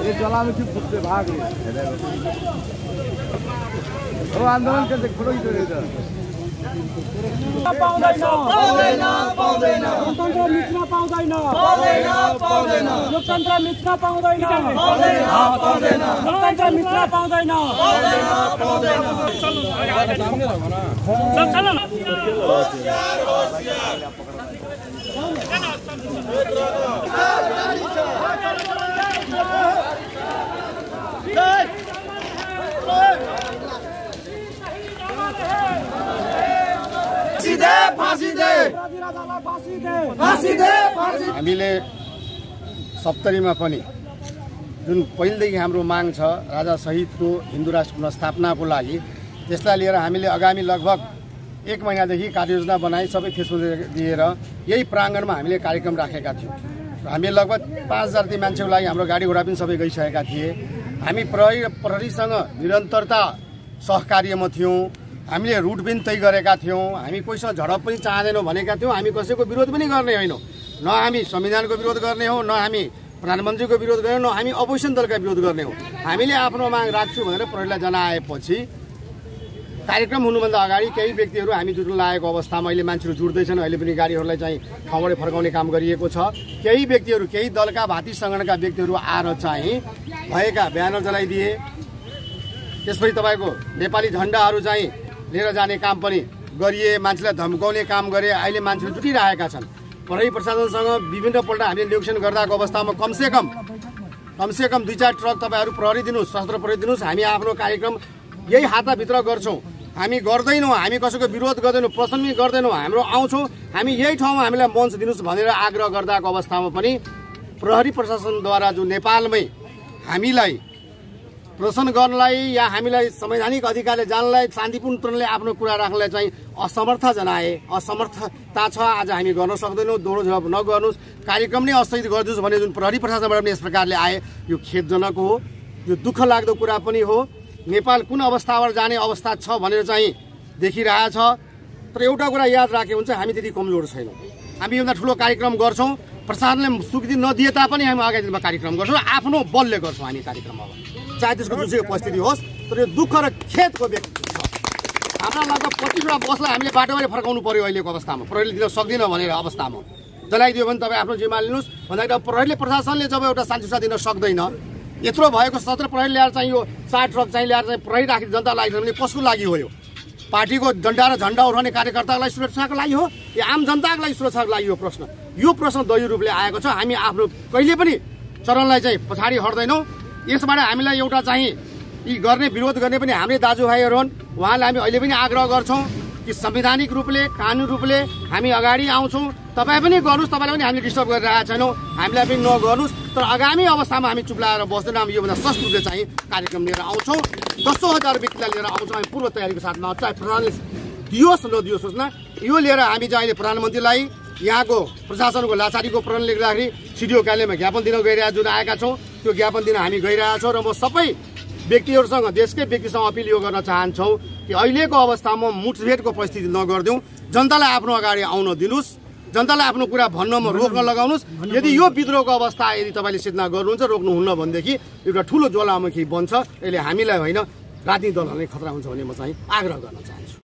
ये ज्वालामुखी फुट्ने भाग हो आन्दोलन के फोटो खिचेर पाउँदैन पाउँदैन लोकतन्त्र मिच्न पाउँदैन पाउँदैन लोकतन्त्र मिच्न पाउँदैन पाउँदैन लोकतन्त्र मिच्न पाउँदैन पाउँदैन हामीले सप्तरीमा पनि जुन पहिलेदेखि हाम्रो माग छ राजा सहितको हिन्दू राष्ट्र पुनर्स्थापनाको लागि त्यसलाई लिएर हामीले आगामी लगभग 1 महिनादेखि कार्ययोजना बनाई सबै फेसबुक दिएर यही प्राङ्गणमा हामीले कार्यक्रम राखेका थियौँ। हामीले लगभग 5000 जति मान्छेको लागि हाम्रो गाडी घोडा पनि सबै गइसकेका थिए। हामी प्रहरीसँग निरन्तरता सहकार्यमा थियौँ। हामीले रुट पनि तय गरेका थियौँ। हामी कोहीसँग झडप पनि चाहँदैनौँ भनेका थियौँ। हामी कसैको विरोध पनि गर्ने होइनौँ। न हामी संविधानको विरोध गर्ने हो, न हामी प्रधानमन्त्रीको विरोध गर्ने हो, न हामी अपोजिसन दलका विरोध गर्ने हो। हामीले आफ्नो माग राख्छौँ भनेर प्रहरीलाई जनाएपछि कार्यक्रम हुनुभन्दा अगाडि केही व्यक्तिहरू हामी जुट्न लागेको अवस्थामा अहिले मान्छेहरू जुट्दैछन्। अहिले पनि गाडीहरूलाई चाहिँ ठाउँबाट फर्काउने काम गरिएको छ। केही व्यक्तिहरू केही दलका भाती सङ्गठनका व्यक्तिहरू आएर चाहिँ भएका ब्यानर जलाइदिए। त्यसपछि तपाईँको नेपाली झन्डाहरू चाहिँ लिएर जाने काम पनि गरिए, मान्छेलाई धम्काउने काम गरे। अहिले मान्छेहरू जुटिरहेका छन्। प्रहरी प्रशासनसँग विभिन्नपल्ट हामीले निरीक्षण गर्दाको अवस्थामा कमसेकम 2-4 ट्रक तपाईँहरू प्रहरी दिनुहोस्, सशस्त्र प्रहरी दिनुहोस्। हामी आफ्नो कार्यक्रम यही हाताभित्र गर्छौँ। हामी गर्दैनौँ, हामी कसैको विरोध गर्दैनौँ, प्रश्न पनि गर्दैनौँ। हाम्रो आउँछौँ, हामी यही ठाउँमा हामीलाई मञ्च दिनुहोस् भनेर आग्रह गर्दाको अवस्थामा पनि प्रहरी प्रशासनद्वारा जो नेपालमै हामीलाई प्रदर्शन गर्नलाई या हामीलाई संवैधानिक अधिकारले जानलाई शान्तिपूर्ण तरिकाले आफ्नो कुरा राख्नलाई चाहिँ असमर्थ जनाए। असमर्थता छ। आज हामी गर्न सक्दैनौँ। दोहोरो जवाब नगर्नुहोस्, कार्यक्रम नै स्थगित गरिदिनुहोस् भने जुन प्रहरी प्रशासनबाट पनि यस प्रकारले आए, यो खेदजनक हो। यो दुःख लाग्दो कुरा पनि हो। नेपाल कुन अवस्थाबाट जाने अवस्था छ भनेर चाहिँ देखिरहेछ। तर एउटा कुरा याद राखे हुन्छ, हामी त्यति कमजोर छैनौँ। हामी योभन्दा ठुलो कार्यक्रम गर्छौँ। प्रशासनले स्वीकृति नदिए तापनि हामी अगाडि दिनमा कार्यक्रम गर्छौँ। आफ्नो बलले गर्छौँ हामी कार्यक्रम। अब चाहे त्यसको जुनसुकै परिस्थिति होस्, तर यो दुःख र खेदको व्यक्त छ। हाम्रा लगभग 25वटा बसलाई हामीले बाटोबाटो फर्काउनु पर्यो अहिलेको अवस्थामा। प्रहरीले दिन सक्दिनँ भनेर अवस्थामा जलाइदियो भने तपाईँ आफ्नो जिम्मा लिनुहोस् भन्दाखेरि अब प्रहरीले प्रशासनले जब एउटा शान्तिसा दिन सक्दैन, यत्रो भएको सत्र प्रहरी ल्याएर चाहिँ यो 4 ट्रक चाहिँ ल्याएर चाहिँ प्रहरी राखी जनता लागि भने कसको लागि हो? यो पार्टीको डन्डा र झन्डा उठाउने कार्यकर्तालाई सुरक्षाको लागि हो या आम जनताको लागि सुरक्षाको लागि? यो प्रश्न दैवी रूपले आएको छ। हामी आफ्नो कहिले पनि चरणलाई चाहिँ पछाडि हट्दैनौँ। यसबाट हामीलाई एउटा चाहिँ यी गर्ने विरोध गर्ने पनि हाम्रै दाजुभाइहरू हुन्। उहाँलाई हामी अहिले पनि आग्रह गर्छौँ कि संवैधानिक रूपले कानुनी रूपले हामी अगाडि आउँछौँ। तपाईँ पनि गर्नुहोस्, तपाईँलाई पनि हामीले डिस्टर्ब गरिरहेका छैनौँ। हामीलाई पनि नगर्नुहोस्। तर आगामी अवस्थामा हामी चुप लागेर बस्दैनौँ। हामी योभन्दा सस्तो रूपले चाहिँ कार्यक्रम लिएर आउँछौँ। 10,000 व्यक्तिलाई लिएर आउँछौँ। हामी पूर्व तयारीको साथमा चाहे प्रधानले दियोस् नदियोस् होस् न, यो लिएर हामी चाहिँ अहिले प्रधानमन्त्रीलाई यहाँको प्रशासनको लाचारीको प्रण लेख्दाखेरि सिडिओ कार्यालयमा ज्ञापन दिन गइरहेका जुन आएका छौँ, त्यो ज्ञापन दिन हामी गइरहेका छौँ। र म सबै व्यक्तिहरूसँग देशकै व्यक्तिसँग अपिल यो गर्न चाहन्छौँ कि अहिलेको अवस्थामा मुठभेडको परिस्थिति नगरिदिउँ। जनतालाई आफ्नो अगाडि आउन दिनुहोस्, जनतालाई आफ्नो कुरा भन्नमा रोक्न लगाउनुहोस्। यदि यो विद्रोहको अवस्था यदि तपाईँले सिर्जना गर्नुहुन्छ, रोक्नुहुन्न भनेदेखि एउटा ठुलो ज्वालामुखी बन्छ। यसले हामीलाई होइन राजनीतिक दलहरूलाई खतरा हुन्छ भन्ने म चाहिँ आग्रह गर्न चाहन्छु।